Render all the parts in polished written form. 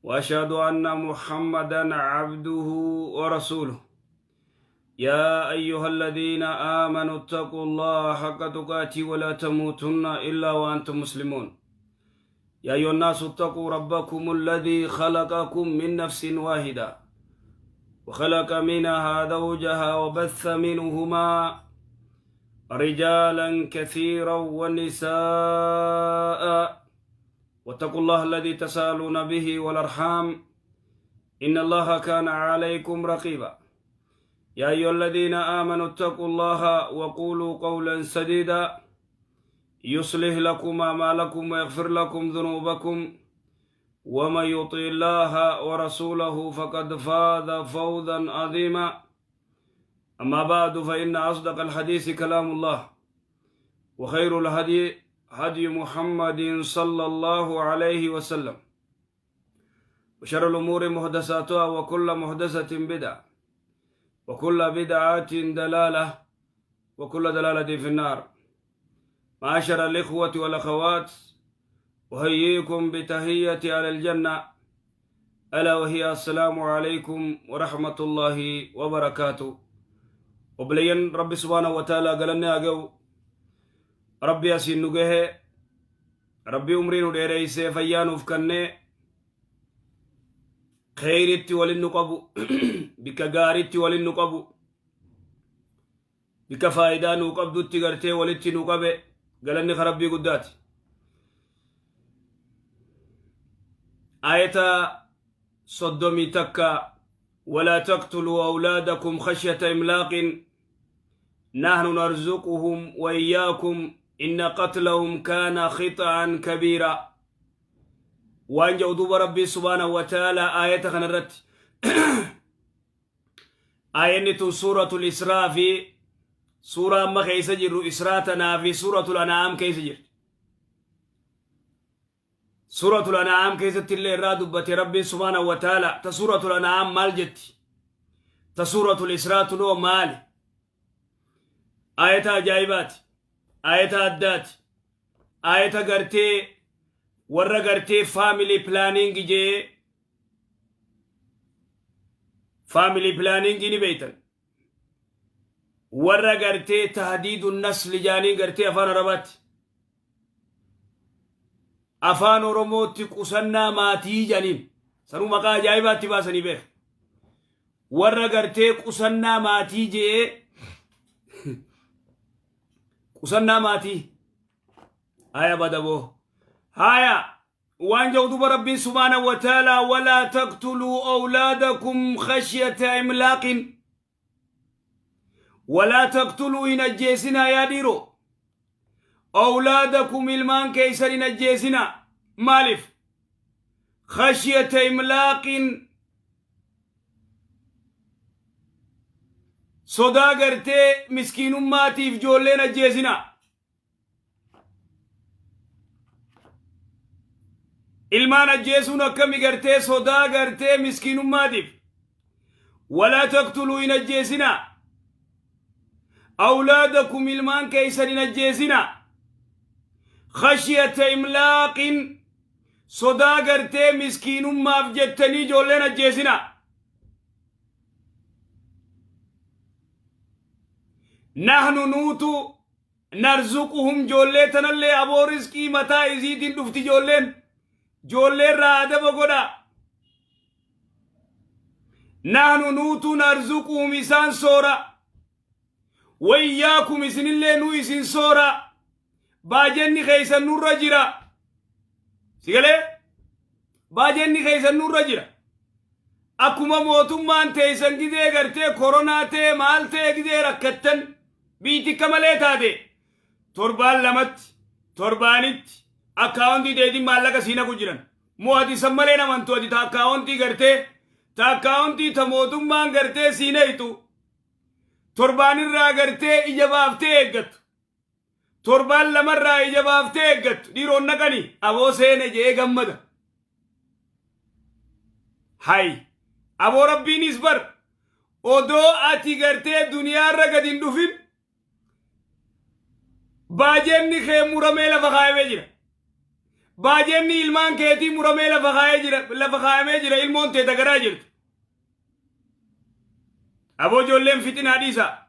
وأشهد أن محمدا عبده ورسوله. يا أيها الذين آمنوا اتقوا الله حق تقاته ولا تموتن إلا وأنتم مسلمون. يا أيها الناس اتقوا ربكم الذي خلقكم من نفس واحدة وخلق منها زوجها وبث منهما رجالا كثيرا ونساء، واتقوا الله الذي تسالون به والأرحام إن الله كان عليكم رقيبا. يا أيها الذين آمنوا اتقوا الله وقولوا قولا سديدا يصلح لكم أعمالكم ويغفر لكم ذنوبكم، ومن يطع الله ورسوله فقد فاز فوزا عظيما. أما بعد، فإن أصدق الحديث كلام الله، وخير الهدي هدي محمد صلى الله عليه وسلم، وشر الأمور محدثاتها، وكل محدثة بدعة، وكل بدعة ضلالة، وكل ضلالة في النار. معاشر الإخوة والأخوات، أحييكم بتحية أهل الجنة، ألا وهي السلام عليكم ورحمة الله وبركاته. Obboleeyyan، Rabbi سبحانه وتعالى galanni haa ga'u. Rabbi asiin nu gahe, Rabbi umrii nu dheereysee fayyaa nuuf kennee kheyritti walin nu qabu, bikka gaaritti walin nu qabu, bikka faayidaa nuu qabdutti gartee walitti nu qabe, galanni ka Rabbii guddaati. Ayata 31: ولا تقتلوا أولادكم خشية إملاق نحن نرزقهم وإياكم إن قتلهم كان خطأ كبيرا. Waan jedhu duuba Rabbii سبحانه وتعالى aayata kanarratti. Aayanni tun Suuratul Israa fi suuraa amma keessa jirru Israa tanaa fi Suuratul An'aam keessa jirti. Suuratul An'aam keessatti illee irraa dubbate Rabbiin سبحانه وتعالى. Ta Suuratul An'aam maal jetti? Ta Suuratul Israa tunoo maali? Aayata ajaa'ibaati, aayata addaati, aayata gartee warra gartee family planning jee. Family planning ni beeytan, warra gartee تحديد النسل jaanii gartee afaan Arabaatti, afaan Oromootti qusannaa maatii janiin. Sanuu maqaa ajaa'ibaatti baasanii beeka. Warra gartee qusannaa maatii jee, qusannaa maatii haya badaboo haya. Waan jedhu duba Rabbiin سبحانه وتعالى: ولا تقتلوا أولادكم خشية إملاق. ولا تقتلوا hin ajjeesinaa, yaa dhiiroo, أولادكم ilmaan keeysan hin ajjeesinaa. Maaliif? خشية إملاق, sodaa gartee miskiinummaatiif ijoolleen ajjeesinaa. Ilmaan ajjeesuun akkami gartee sodaa gartee miskiinummaatiif? ولا تقتلوا hin ajjeesinaa أولادكم ilmaan keeysan hin ajjeesinaa خشية إملاق, sodaa gartee miskiinummaaf jettanii ijoolleen ajjeesinaa. نحن nuutu نرزقهم ijoollee tanallee. Aboo, rizqii mataa isiitiin dhufti ijoolleen. Ijoolleerraa adaba godha. نحن nuutu نرزقهم isaan soora, وإياكم isinillee nu isin soora. Baajenni keeysan nurra jira. Sigalee, baajenni keeysan nurra jira. Akkuma mootummaan teeysan gidee gartee koronaa ta'e maal ta'e gidee rakkattan biitikka malee taate torbaan lamatti torbaanitti akkaawuntii teetiin maallaqa sii naqu jiran. Moo ati san malee namantu? Ati ta akkaawuntii gartee, ta akkaawuntii ta mootummaan gartee sii naqxu torbaanirraa gartee ija baaftee eeggattu, torbaan lamarraa ija baaftee eeggattu. Dhiiroon naqanii aboo seene jee gammada. Hay aboo, Rabbiinis bar odoo ati gartee duniyaarra gad hin dhufin baajenni kee muramee lafa kaayamee jira. Baajenni ilmaan keetii muramee lafa kaayee jira, lafa kaayamee jira ilmoon tee tagaraa jirti. Aboo ijoolleen fixinaa dhiisaa.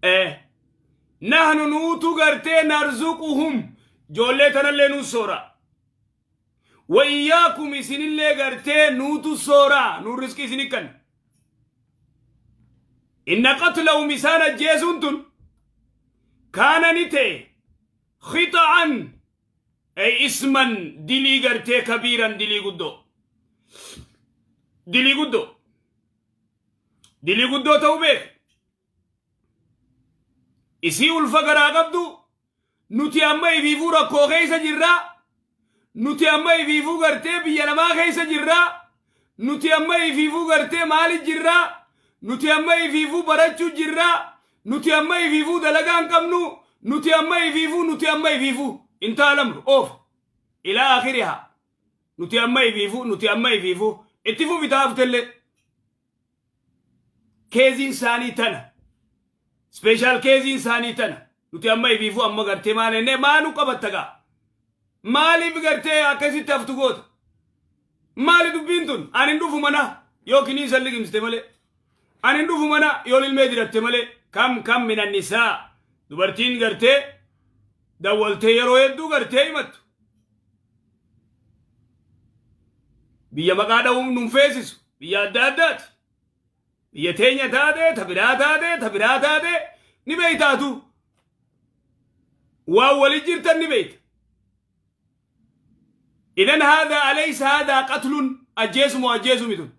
Eh. Nahnu nuutu gartee narzuquhum ijoollee tanallee nu soora. Wa iyyaakum isinillee gartee nuutu soora nu riskii isinii kenna. Inna qatlahum isaan ajjeesuun tun kaana ni ta'e khixa'an ay isman dilii gartee kabiiran dilii guddoo dilii guddoo dilii guddoo ta'uu beek isii ulfa garaa qabdu Nuti amma ifiifuu rakkoo keessa jirra. Nuti amma ifiifuu gartee biyya namaa keessa jirra. Nuti amma ifiifuu gartee maali jirra. Nuti amma ifiifuu barachuu jirra. Nuti amma ifiifuu dalagaa hin qabnu. Nuti amma ifiifuu nuti amma ifiifuu. Intaa lamru oof. Ilaa akhirihaa. Nuti amma ifiifuu nuti amma ifiifuu. Itti fufi taaftellee. Keeziin isaanii tana. Special keeziin isaanii tana. Nuti amma ifiifuu amma gartee maal ennee maanu qabatta gaa. Maaliif gartee akkasitti haftu goota? Maali dubbiin tun? Ani hin dhufu mana yoo kiniinsa liqimsite malee. Ani hin dhufu mana yoo lilmee diratte malee. Kam kam minan nisaa dubartiin gartee dawwaltee yeroo hedduu gartee himattu. Biyya maqaa dha'uun nun feesisu. Biyya adda addaati. Biyya teenya taate, ta biraa taate, ta biraa taate ni beeytaatu. Waan wali jirtan ni beeyta. Idan haadha alaysa haadha qatlun ajjeesu moo ajjeesu mitun.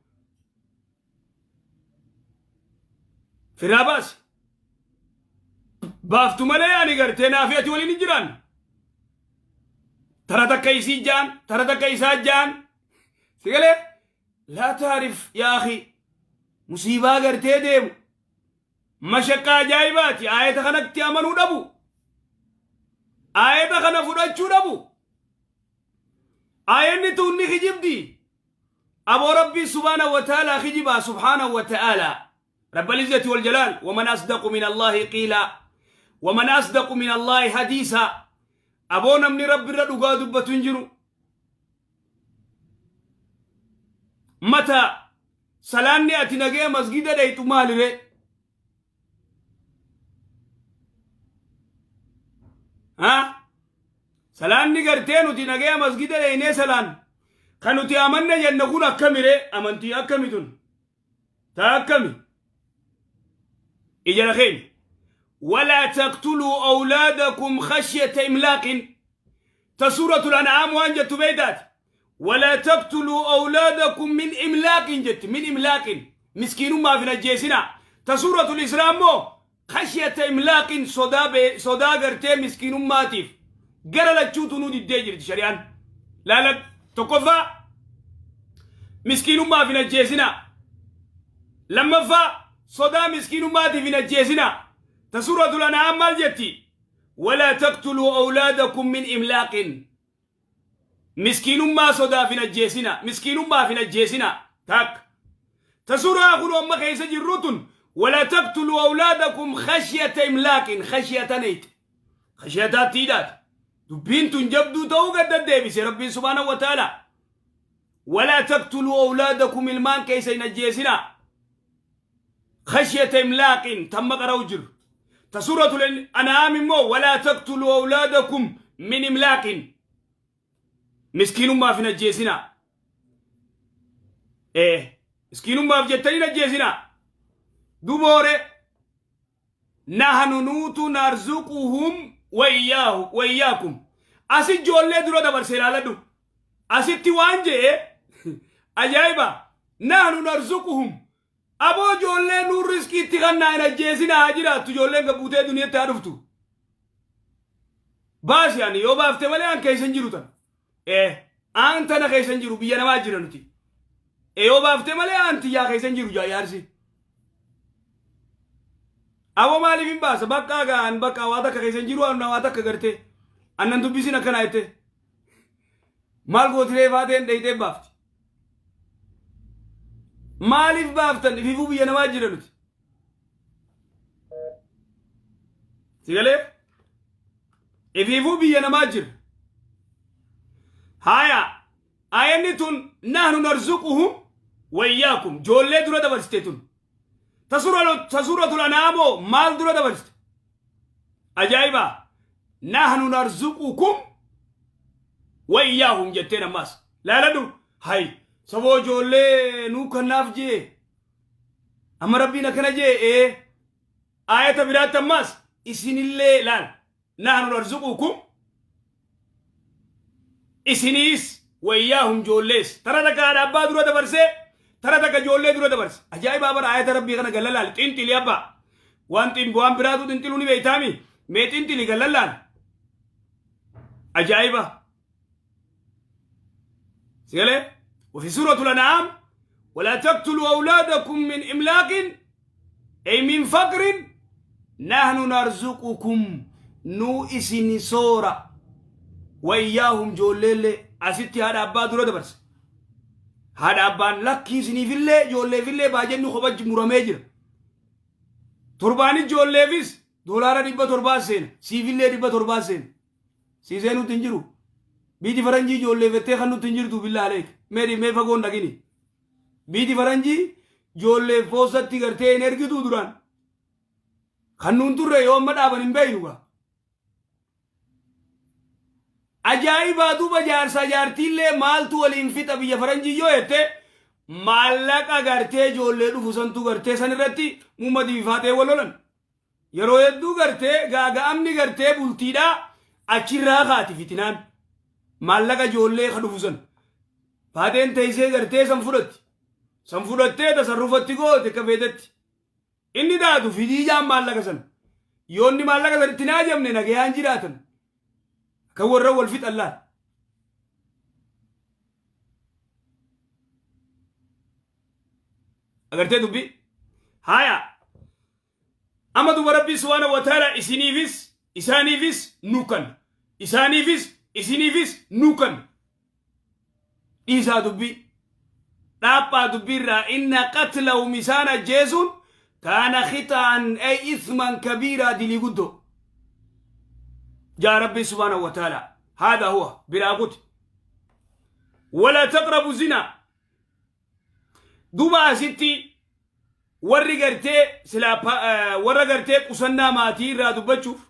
Firaa baasi. Baaftu malee ani gartee naafi ati waliin hin jiraannu. Tara takka isii ja'an, tara takka isaa ja'an. Si galee? Laa taarif yaa akhi. Musiibaa gartee deemu. Mashakkaa ajaa'ibaati. Aayata kanatti amanuu dhabu. Aayata kana fudhachuu dhabu. Aayanni tun ni kijibdi. Aboo Rabbii subhaanahu wa ta'aalaa kijibaa subhaanahu wa ta'aalaa. Rabbal izzati wal jalaal waman asdaqu min Allaahi qiilaa waman asdaqu min Allaahi hadiisaa. Aboo namni Rabbi irra dhugaa dubbatu hin jiru. Mata salaanni ati nagaya masgida dhayxu maaliree? Ha? Salaanni gartee nuti nagaya masgida dhaynee salaan kan nuti amanne jenne kun akkamiree amantii akkami tun? Ta akkami? Ijara keenya. Walaa taqtuluu awlaadakum khashyata imlaaqin. Ta suuratul an'aam waan jettu beeytaati. Walaa taqtuluu awlaadakum min imlaaqin jetti. Min imlaaqin. Miskiinummaaf hin ajjeesinaa. Ta suuratul israa immoo khashyata imlaaqin sodaa sodaa gartee miskiinummaatiif gara lachuutu nuu diddee jirti shari'aan. Laala tokkoffaa miskiinummaaf hin ajjeesinaa. Lammaffaa sodaa miskiinummaatiif hin ajjeesinaa. Ta suuratul an'aam maal jetti? Walaa taqtuluu awlaadakum min imlaaqin. Miskiinummaa sodaaf hin ajjeesinaa. Miskiinummaaf hin ajjeesinaa. Takka. Ta suuraa kun amma keessa jirru tun wala taqtuluu awlaadakum khashyata imlaaqin khashyata neeyte. Khashyataatti hidhaati. Dubbiin tun jabduu ta'uu gad deddeebise Rabbiin subhaanahu wa ta'ala. Wala taqtuluu awlaadakum ilmaan keessa hin ajjeesinaa. Khashyata imlaaqin tamma qara'u jiru. Ta suuratul an'aam immoo walaa taqtuluu awlaadakum min imlaaqin. Miskiinummaaf hin ajjeesinaa. Ee miskiinummaaf jettanii hin ajjeesinaa. Duboore nahnu nuutu narzuquhum wa iyyaahu wa iyyaakum. Asi ijoollee dura dabarse ilaaladhu. Asitti waan je'e ajaa'iba nahnu narzuquhum aboo ijoollee nuun riskii itti kannaa hin ajjeesinaa haa jiraattu ijoolleen gabbuutee duniyatti haa dhuftu. Baasi ani yoo baafte malee an keessa hin jiru tan. Ee aan tana keessa hin jiru biyya namaa jira nuti. Ee yoo baafte malee aan tiyyaa keessa hin jiru jaayyaarsi. Aboo maaliif hin baasa bakka gaan bakka waa takka keessa hin jiru an waa takka gartee annan dubbisin akkanaa jettee. Maal gootiree faateen dheyxee baafti. Maaliif baaftan ififuu biyya namaa jira nuti. Si galee? Ifiifuu biyya namaa jira. Haya, aayanni tun nahnu narzuquhum wayyaakum joollee dura dabarsite tun. Ta suuratul anaamoo maal dura dabarsite? Ajaa'iba! Nahnu narzuqukum wayyaahum jetteen ammaas. Laaladhu hay saboo ijoollee nuu kannaaf jee. Amma rabbiin akkana jee ee aayata biraatti ammaas isinillee laal nahnu narzuqukum isiniis wayyaahum ijoollees tara takka haadha abbaa dura dabarsee tara takka ijoollee dura dabarse ajaa'ibaa bara aayata rabbii kana galla laal xinxili abbaa waan xin waan biraatu xinxiluu ni beeytaami mee xinxili galla laal ajaa'iba sigalee وفي سورة الأنعام ولا تقتلوا أولادكم من إملاق أي من فقر نحن نرزقكم nu isini soora wayyaahum ijoolleellee asitti haadha abbaa dura dabarse haadha abbaan lakkii isiniifillee ijoolleefillee baajanni kophachi muramee jira torbaan ijoolleefis doolaara 700 seena siifillee 700 seena sii seenutti hin jiru biiti faranjii ijoolleefettee kan nutti hin jirtu billaa aleek mee mee fagoon dhaqini biiti faranjii ijoolleef poostatti gartee hin ergituu duraan Kan nuun turre yoo amma dhaaban hin beeynu gaa. Ajaa'ibaa duuba jaarsaa jaartiillee maaltu waliin fixa biyya faranjii yoo jette maallaqa gartee ijoollee dhufu santu gartee san irratti muummadii fi faaxee wal lolan. Yeroo hedduu gartee gaaga'amni gartee bultiidhaa achirraa kaati fitinaan. Maallaqa ijoollee ka dhufu san. Faaxeen teessee gartee san fudhatti. San fudhattee tasarrufatti goote akka feetetti. Inni daatu fidii jaan maallaqa san. Yoo inni maallaqa san itti hin haajamne nagayaan jiraatan. Akka warra wal fixan laal. Agartee dubbii? Haya. Amma duba Rabbii subhaanahu wa ta'ala isiniifis isaaniifis nu kan. Isaaniifis isiniifis nu kan. Dhiisaa dubbii. Dhaaphaa dubbiirraa inna qatlahum isaan ajjeesuun kaana khixa'an ay ithman kabiiraa dilii guddoo. Jaa Rabbii subhaanahu wa ta'ala. Haadha huwa biraa kuti. Wala taqrabu zinaa. Duuba asitti warri gartee silaa warra gartee qusannaa maatii irraa dubbachuuf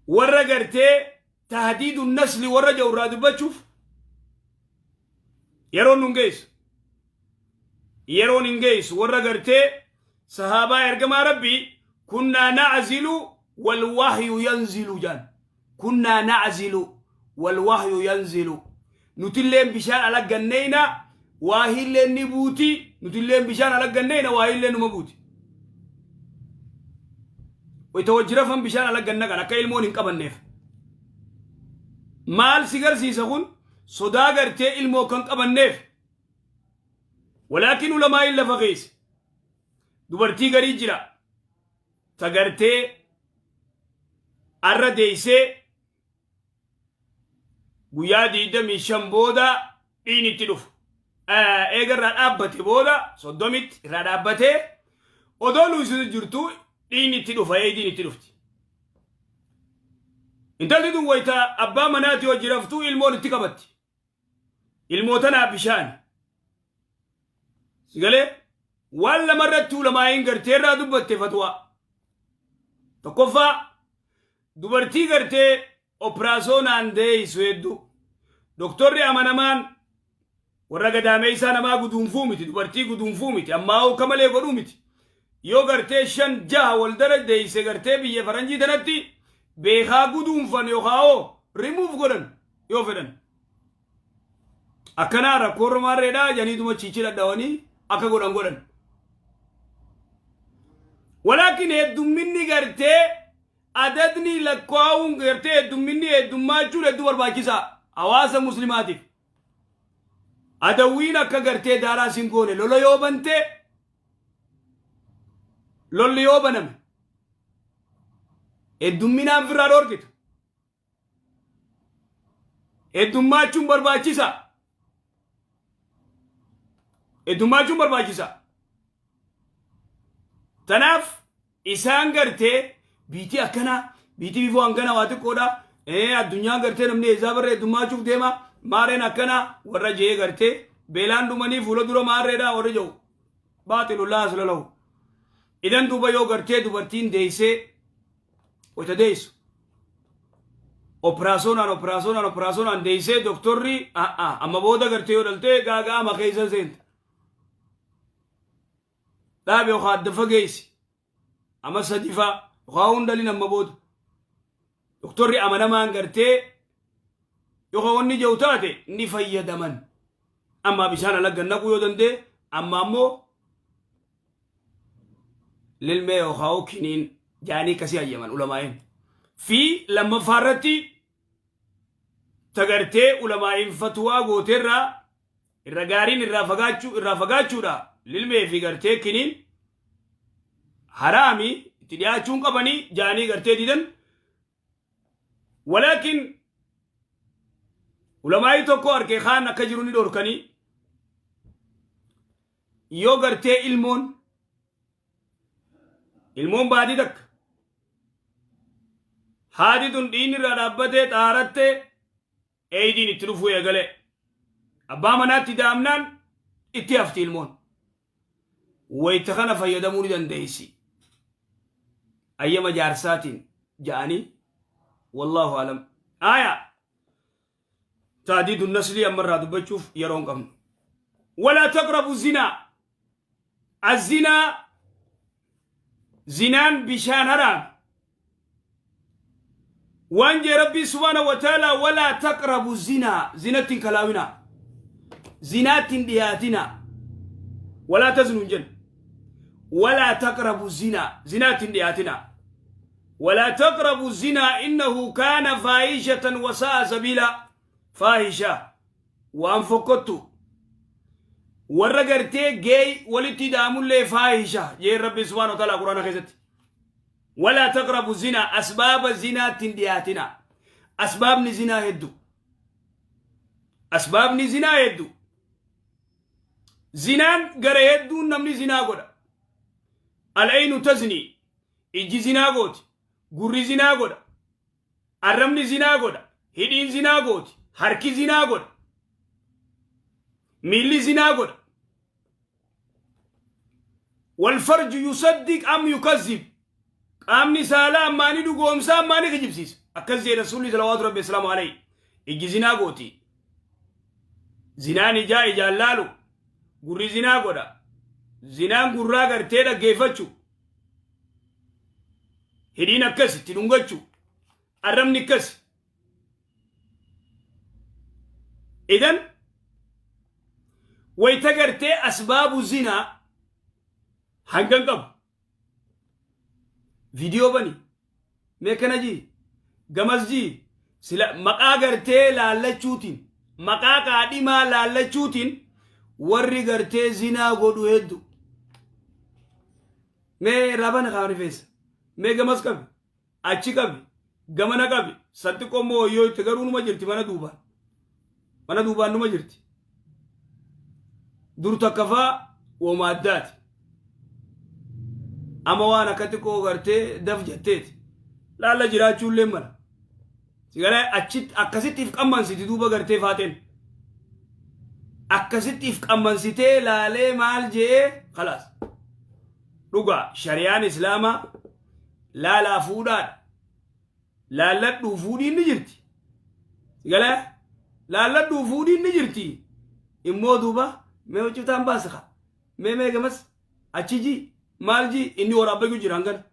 warra gartee tahdiidu nasli warra jedhu irraa dubbachuuf yeroon nun geessu yeroon hin geessu warra gartee sahaabaa ergamaa rabbii kunnaa na'zilu wal wahyu yanzilu jaan Kunnaa na'zilu wal wahyu yanzilu. Nutilleen bishaan ala ganneyna waahiilleen ni buuti. Nutilleen bishaan ala ganneyna waahiilleen numa buuti. Wayta wajji rafan bishaan ala gannaqan akka ilmoon hin qabanneef. Maal si garsiisa kun sodaa gartee ilmoo kan qabanneef. Walaakin ulamaa'iin lafa keessa dubartii garii jira ta gartee arra deeysee guyyaa 25 booda dhiin itti dhufu. Eega irraa dhaabbate booda 30tti irraa dhaabbatee odoo luusisu jirtu dhiin itti dhufa eeydiin itti dhufti. Intalli tun wayta abbaa manaati hojii raftuu ilmoon itti qabatti. Ilmoo tanaa bishaani. Sigalee waan lamarratti ulamaa'iin gartee irraa dubbatte fatwaa. Tokkoffaa dubartii gartee operaasoonaan deeysu hedduu. Doktorri amanamaan warra gadaameessaa namaa guduunfuu miti dubartii guduunfuu miti ammaa hoo kamalee godhuu miti. Yoo gartee shan jaha wal dara deeyse gartee biyya faranjii tanatti beekaa guduunfan yookaan hoo rimuuf godhan yoo fedhan. Akkanaa rakkoo romaarreedhaa janiituma chiichi dhadhawanii akka godhan godhan. Walaakin heddumminni gartee adadni lakkaa'uun gartee heddumminni heddummaachuun hedduu barbaachisaa hawaasa muslimaatiif. Adawwiin akka gartee daaraa sin goone lola yoo bante lolli yoo baname heddumminaan firraa dhoorkita. Heddummaachuun barbaachisa. Heddummaachuun barbaachisa. Tanaaf isaan gartee biitii akkanaa Biitii bifoo hangana waa xiqqoodha. Addunyaan gartee namni eessaa barree heddummachuuf deema. Maarreen akkana warra jee gartee beelaan dhumanii fuula dura maarreedha warri jiru. Baaxilu laa asla lahu. Idan duuba yoo gartee dubartiin deessee wayita deessu operaasyoonaan operaasyoonaan operaasyoonaan deessee doktorri amma booda gartee yoo dhaltee gaaga'ama keessa seenta. Dhaabe yookaan adda fageessi. Amma sadifaa yookaan hundalin amma booda. Doktorri amanamaan gartee yookaan wanni jiru taate ni fayyadaman. Amma bishaan ala gannaquu yoo danda'e, amma ammoo lilmee yookaan kiniin jaanii akkasii hayyaman ulamaa'in. Fi lammaffaa irratti tagartee ulamaa'in fatwaa gooteerraa irra gaariin irraa fagaachuudha. Lilmee fi gartee kiniin haraami, itti dhiyaachuun qabanii jaanii gartee didan. Walaakin ulamaa'ii tokko harkee kaan akka jiru ni dhorkanii, yoo gartee ilmoon baatii takka haati tun dhiinni irraa dhaabbatee xaarattee eeydiin itti dhufuu eegale, abbaa manaatti daamnaan itti hafti ilmoon, wayita kana fayyadamuu ni dandeessi ayyama jaarsaatiin ja'anii. Wallaahu alam. Aya, taadiidu naslii ammarraa dubbachuuf yeroo hin qabnu. Walaa taqrabu zinaa. Azinaa, zinaan bishaan haraam waan jee Rabbii subhaanahu wa ta'ala: walaa taqrabu zinaa, zinatti hin kalaawinaa, zinaatti hin dhiyaatinaa. Walaa taznu hin jennu, walaa taqrabu zinaa, zinaatti hin dhiyaatinaa. Walaa taqrabu zinaa innahu kaana faahishatan wasa'a sabiila. Faahisha, waan fokkottu, warra gartee geey walitti hidhaamullee faahisha jee Rabbi subhaanahu wa ta'ala Quraana keessatti. Walaa taqrabu zinaa, asbaaba zinaatti hin dhiyaatina. Asbaabni zinaa heddu, asbaabni zinaa heddu. Zinaan gara hedduun namni zinaa godha. Al'aynu tazni, ijji zinaa gooti, gurri zinaa godha, arrabni zinaa godha, hidhiin zinaa gooti, harki zinaa godha, miilli zinaa godha. Walfarju yusaddiq am yukazzib, qaamni saalaa ammaani dhugoomsaa ammaani kijibsiisa. Akkas jee Rasuulli salawaatu Rabbi islaamu alayhi. Ijji zinaa gooti, zinaan ijaa, ijaan laalu. Gurri zinaa godha, zinaan gurraa gartee dhaggeeffachu. Hidhiin akkas itti dhungachu. Arrabni akkas. Idan wayta gartee asbaabu zinaa hangan qabu, viidiyoo bani, mee kana jii, gamas jii, sila maqaa gartee laallachuutiin, maqaa qaadhimaa laallachuutiin warri gartee zinaa godhu heddu. Mee rabana kaa rifeensa, mee gamas qabi, achi qabi, gamana qabi. Santi qomoo yoo itti garuu numa jirti, mana duubaan, mana duubaan numa jirti. Dur takka faa wooma addaati, amma waan akka xiqqoo gartee daf jetteeti laalla jiraachuullee mala sigalee achitti akkasitti if qammansiti. Duuba gartee faateen akkasitti if qammansitee laalee maal jee, khalaas. Dhugaa shariyaan Islaamaa laalaa fuudhaadha, laalladhuu fuudhiin ni jirti. Sigalee laalladhuu fuudhiin ni jirti. Immoo duuba mee hojjetaan baasika, mee gamas achi ji, maal ji, inni waraabbachuu jira. Hangana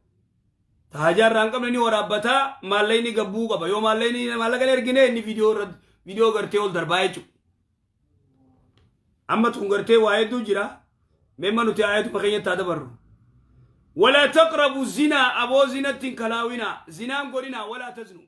taajaa irraa hin qabne ni waraabbataa. Maallaqni gabbuu qaba, yoo maallaqni maallaqa hin ergine inni viidiyoo irratti viidiyoo gartee ol darbaa jechuudha. Amma tun gartee waa hedduu jira. Meemma nuti aayatuma keenyatti haa dabarru. Walaa taqrabu zinaa, aboo zinatti hin kalaawinaa, zinaan godhinaa. Walaa taznu.